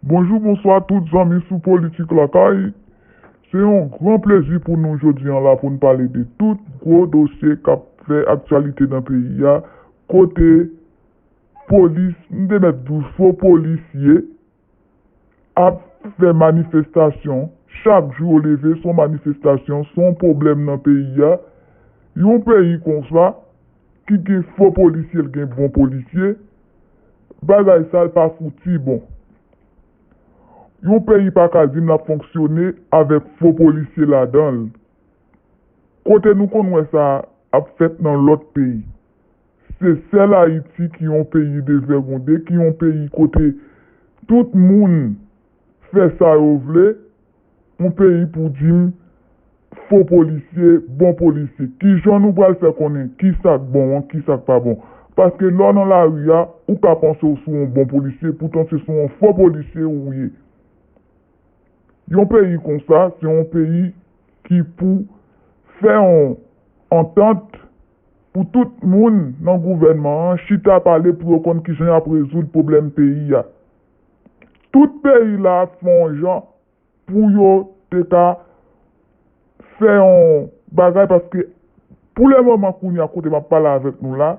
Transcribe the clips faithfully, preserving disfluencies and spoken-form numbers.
Bonjou, bonswa tout zanmi sou Politik Lakay. Se yon gran plezi pou nou jodi a la pou n pale de tout gwo dosye k ap fè aktyalite nan peyi a, kote polis, m te mèt di w fo polisye, ap fè manifestasyon. Chak jou yo leve, se yon manifestasyon, se yon pwoblèm nan peyi a. Yon peyi konsa, ki gen fo polisye, l gen bon polisye, bagay sa l pa fouti bon. Yon peyi pa ka di m l ap fonksyone avèk fo polisye ladan l. Kote nou konn wè sa ap fèt nan lòt peyi? Se sèl Ayiti ki yon peyi dezègonde, ki yon peyi kote tout moun fè sa yo vle, yon peyi pou di m fo polisye, bon polisye. Kijan nou pral fè konnen ki sa k bon an, ki sa k pa bon? Paske lè w nan lari a, ou ka panse w sou yon bon polisye, poutan se sou yon fo polisye ou ye. Yon peyi konsa, se yon peyi ki pou fè yon antant pou tout moun nan gouvènman an chita pale pou yo konn kijan y ap rezoud pwoblèm peyi a. Tout peyi la ap fè yon jan pou yo te ka fè yon bagay, paske pou le moman kounye a kote m ap pale avèk nou la,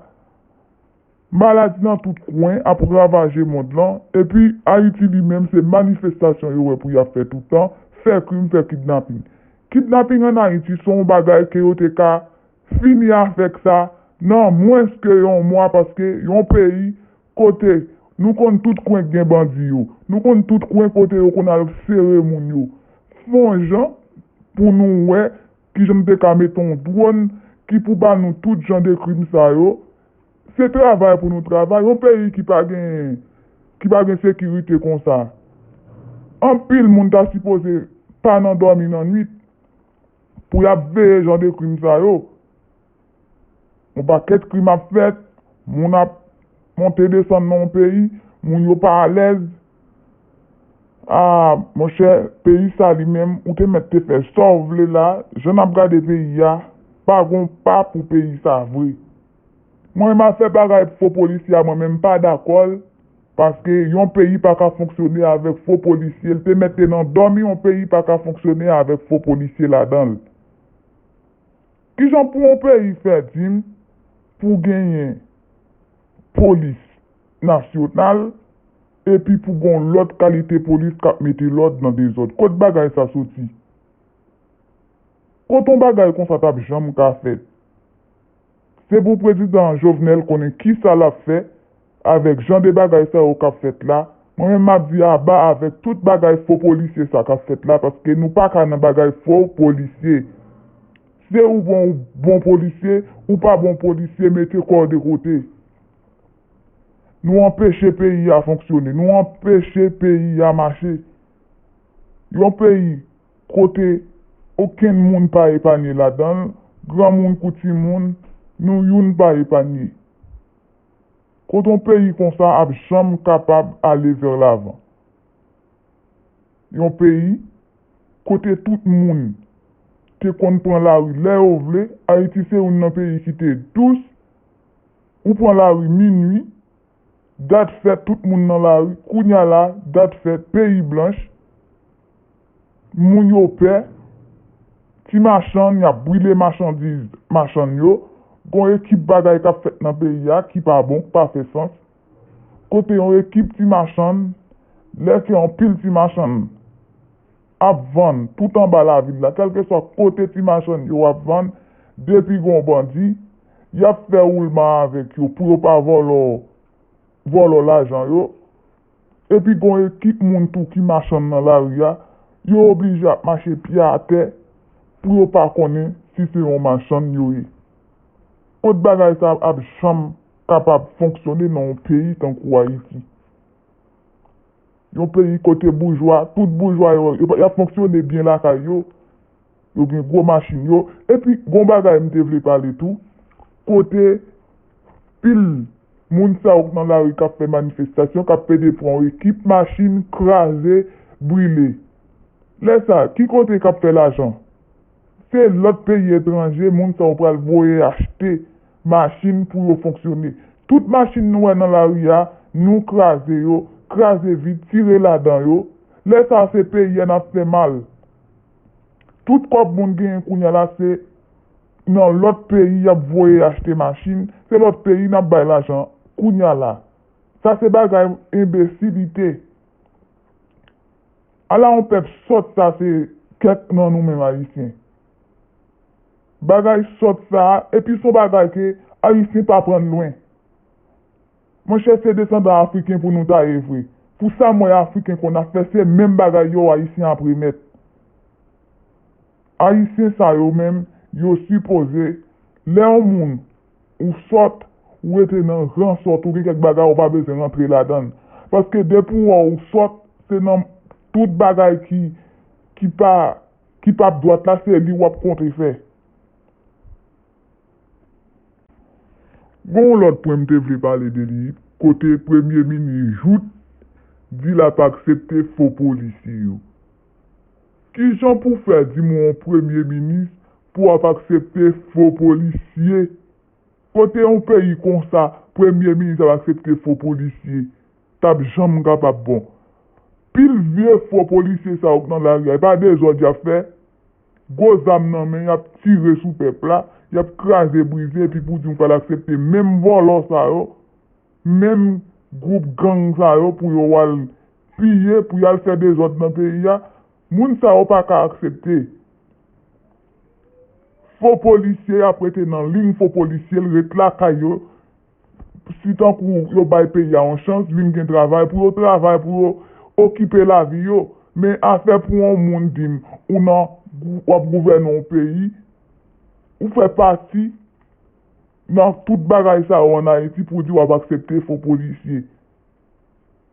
maladi nan tout kwen ap ravaje mond lan, epi Ayiti li menm se manifestasyon yo wè pou y ap fè toutan, fè krim, fè kidnaping. Kidnaping ann Ayiti se yon bagay ke yo te ka fini avèk sa nan mwens ke yon mwa, paske yon peyi kote nou konn tout kwen gen bandi yo, nou konn tout kwen kote yo konn al sere moun yo. Fè yon jan pou nou wè kijan m te ka mete yon dwòn ki pou ba nou tout jan de krim sa yo. Se travay pou nou travay. Yon peyi ki pa gen, ki pa gen sekirite konsa, anpil moun ta sipoze pa nan dòmi nan nwit pou y ap veye jan de krim sa yo. Yon pakèt krim ap fèt, moun ap monte desann nan yon peyi, moun yo pa alèz. A, monchè, peyi sa li menm, ou te mèt te fè sa w vle la, jan n ap gade peyi a, pa gon pa pou peyi sa vre. Mwen menm afè bagay fo polisye a, mwen menm m pa dakò l, paske yon peyi pa ka fonksyone avèk fo polisye, l te mèt te nan dòmi, yon peyi pa ka fonksyone avèk fo polisye ladan l. Kijan pou yon peyi fè di m pou genyen polis nasyonal epi pou gon lòt kalite polis k ap mete lòd nan dezòd? Kot bagay sa soti? Kot yon bagay konsa t ap janm ka fèt? Se pou prezidan Jovenel konnen kisa l ap fè avèk jan de bagay sa yo k ap fèt la. Mwen menm m ap di aba avèk tout bagay fo polisye sa k ap fèt la, paske nou pa ka nan bagay fo polisye. Se ou bon, ou bon polisye, ou pa bon polisye, mete kò w de kote. Nou anpeche peyi a fonksyone, nou anpeche peyi a mache. Yon peyi kote okenn moun pa epanye ladan l, granmoun kou timoun, nou youn pa epanye. Kote yon peyi konsa ap janm kapab ale vè lavan? Yon peyi kote tout moun te konn pran lari lè yo vle, Ayiti se youn nan peyi ki te dous, ou pran lari minui, dat fèt tout moun nan lari, kounye a la, dat fèt peyi blanch, moun yo pè, ti machann, y ap brile machandiz machann yo, gon ekip bagay k ap fèt nan peyi a ki pa bon, ki pa fè sans, kote yon ekip ti machann, lè ke anpil ti machann ap vann tout anba lavil la, kèlkeswa kote ti machann yo ap vann, depi gon bandi, y ap fè woulman avèk yo pou yo pa vòlò, vòlò lajan yo. Epi gon ekip moun tou ki machann nan lari a, yo oblije ap mache pye atè pou yo pa konnen si se yon machann yo ye. Kot bagay sa ap janm kapab fonksyone nan yon peyi tankou Ayiti? Yon peyi kote boujwa, tout boujwa yo, yo, y ap fonksyone byen lakay yo, yo gen gwo machin yo. Epi, gon bagay m te vle pale tou, kote pil moun sa yo k nan lari k ap fè manifestasyon, k ap pede pran yon ekip machin, kraze, brile. Lè sa, ki kote k ap fè lajan? Se lòt peyi etranje, moun sa yo pral voye achte machin pou yo fonksyone. Tout machin nou wè nan lari a, nou kraze yo, kraze vit, tire ladan yo. Lè sa a, se peyi a n ap fè mal. Tout kòb moun genyen kounye a la, se nan lòt peyi y ap voye achte machin, se lòt peyi n ap bay lajan kounye a la. Sa se bagay enbesilite. Ala yon pèp sòt sa se kèk nan nou menm Ayisyen. Bagay sòt sa a, epi se yon bagay ke Ayisyen pa pran lwen. Monchè, se desandan Afriken pou nou ta ye vre. Pou sa m wè Afriken konn ap fè, se menm bagay yo Ayisyen ap remèt. Ayisyen sa yo menm, yo sipoze, lè yon moun ou sòt, ou rete nan ran sòt, ou gen kèk bagay ou pa bezwen rantre ladan l. Paske depi w wè w sòt, se nan tout bagay ki, ki pa, ki p ap dwat la, se li w ap konte fè. Gen yon lòt pwen m te vle pale de li, kote Premye Minis Jouthe di l ap aksepte fo polisye yo. Kijan pou fè di m yon Premye Minis pou w ap aksepte fo polisye? Kote yon peyi konsa, Premye Minis ap aksepte fo polisye? T ap janm kapab bon. Pil vye fo polisye sa yo k nan lari a, e pa dezòd y ap fè? Gwo zam nan men, y ap tire sou pèp la, y ap kraze brize, epi pou di w pral aksepte menm vòlò sa yo, menm gwoup gang sa yo pou yo al piye, pou y al fè dezòd nan peyi a, moun sa yo pa ka aksepte. Fo polisye ap rete nan liy, fo polisye l ret lakay yo, si tankou yo bay peyi a yon chans, vin gen travay pou yo travay, pou yo okipe lavi yo. Men afè pou yon moun di m ou nan, w ap gouvène yon peyi, ou fè pati nan tout bagay sa yo ann Ayiti pou w di w ap aksepte fo polisye.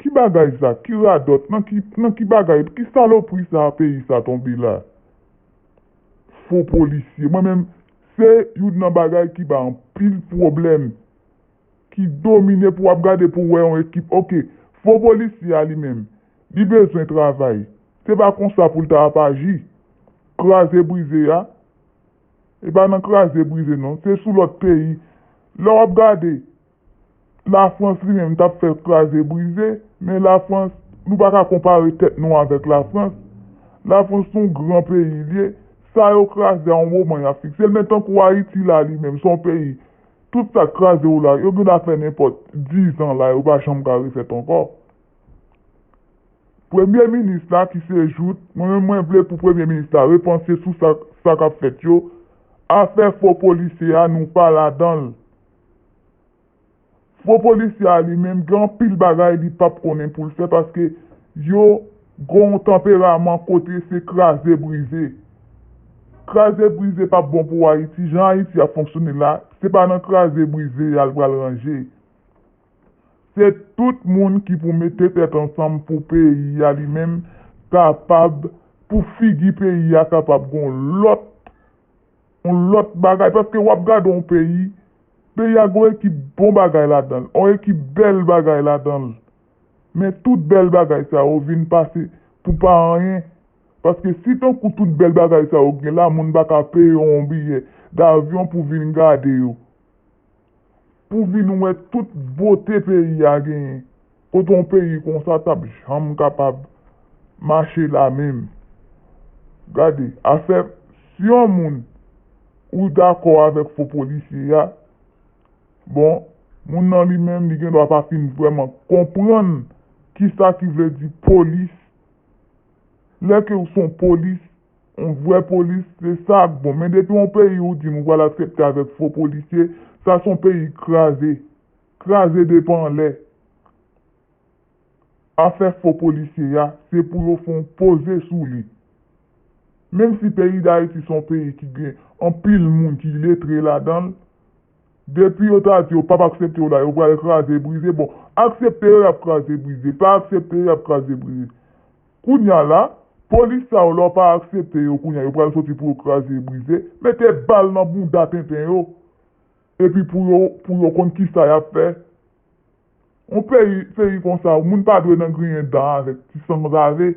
Ki bagay sa? Ki radòt? Nan ki, nan ki bagay? Ki salopri sa peyi sa tonbe la? Fo polisye. Mwen menm, se youn nan bagay ki ba anpil pwoblèm, ki domine pou w ap gade pou w wè yon ekip. Oke, fo polisye a li menm, li bezwen travay. Se pa konsa pou l ta ap aji. Kraze brize a, e pa nan kraze brize non, se sou lòt peyi. Lè w ap gade, Lafrans li menm t ap fè kraze brize, men Lafrans, nou pa ka konpare tèt nou avèk Lafrans. Lafrans se yon gran peyi l ye, sa yo kraze a yon moman y ap fikse l, men tankou Ayiti la li menm, se yon peyi, tout sa k kraze yo la, yo gen dwa fè nenpòt dizan la, yo pa janm ka refèt ankò. Premye minis la ki se Jouthe, mwen menm mwen vle pou premye minis la repanse sou sa, sa k ap fèt yo. Afè fo polisye a, nou pa ladan l. Fo polisye a li menm, gen anpil bagay li p ap konnen pou l fè paske yo gen yon tanperaman kote se kraze brize. Kraze brize p ap bon pou Ayiti. Jan Ayiti ap fonksyone la, se pa nan kraze brize y al pral ranje. Se tout moun ki pou mete tèt ansanm pou peyi a li menm kapab, pou figi peyi a kapab gon lòt, yon lòt bagay. Paske w ap gade yon peyi, peyi a gon ekip bon bagay ladan l, yon ekip bèl bagay ladan l. Men tout bèl bagay sa yo vin pase pou pa anyen. Paske si tankou tout bèl bagay sa yo gen la, moun pa ka peye yon biyè davyon pou vin gade yo. Pou vin wè tout bote peyi a genyen. Kote yon peyi konsa t ap janm kapab mache la menm. Gade, afè, si yon moun ou dakò avèk fo polisye a, bon, moun nan li menm, li gen dwa pa fin vrèman konprann kisa ki vle di polis. Lè ke w se yon polis, yon vrè polis, se sa k bon. Men depi yon peyi ou di m ou pral aksepte avèk fo polisye, sa se yon peyi kraze. Kraze depi anlè. Afè fo polisye a, se pou yo fè yon poze sou li. Menm si peyi Dayiti se yon peyi ki gen anpil moun ki letre ladan l, depi yo ta di yo p ap aksepte yo la, yo pral kraze brize. Bon, aksepte yo, y ap kraze brize. Pa aksepte yo, y ap kraze brize. Kounye a la, polis sa yo, lè w pa aksepte yo, kounye a, yo pral soti pou yo kraze brize. Mete bal nan bounda tenten yo. Epi pou yo, pou yo konn kisa y ap fè. Yon peyi, peyi konsa, moun pa dwe nan griyen dan avèk ti sanzave.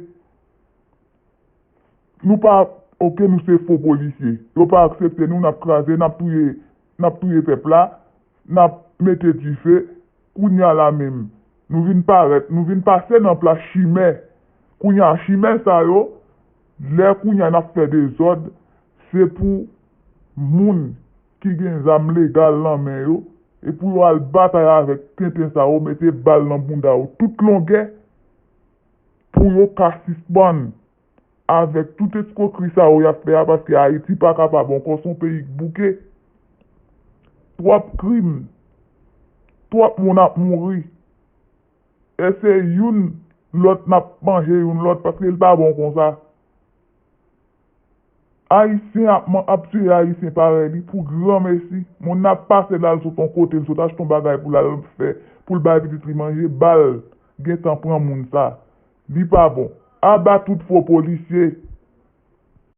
Nou pa, oke, nou se fo polisye. Yo pa aksepte nou, n ap kraze, n ap touye, n ap touye pèp la, n ap mete dife. Kounye a la menm, Nou vin parèt, nou vin pase nan plas chimè. Kounye a, chimè sa yo, lè kounye a n ap fè dezòd, se pou moun ki gen zam legal nan men yo, e pou yo al batay avèk tenten sa yo, mete bal nan bounda yo tout longè, pou yo ka sispann avèk tout eskwokri sa yo y ap fè a, paske Ayiti pa kapab ankò, se yon peyi k bouke. Twòp krim, twòp moun ap mouri. E se youn lòt n ap manje youn lòt, paske l pa bon konsa. Ayisyen ap, man- ap tiye Ayisyen parèy li pou granmesi. Moun nan ap pase la, l sot yon kote, l sot achte yon bagay pou l al fè, pou l bay pitit li manje, bal gentan pran moun sa. Li pa bon. Aba tout fo polisye.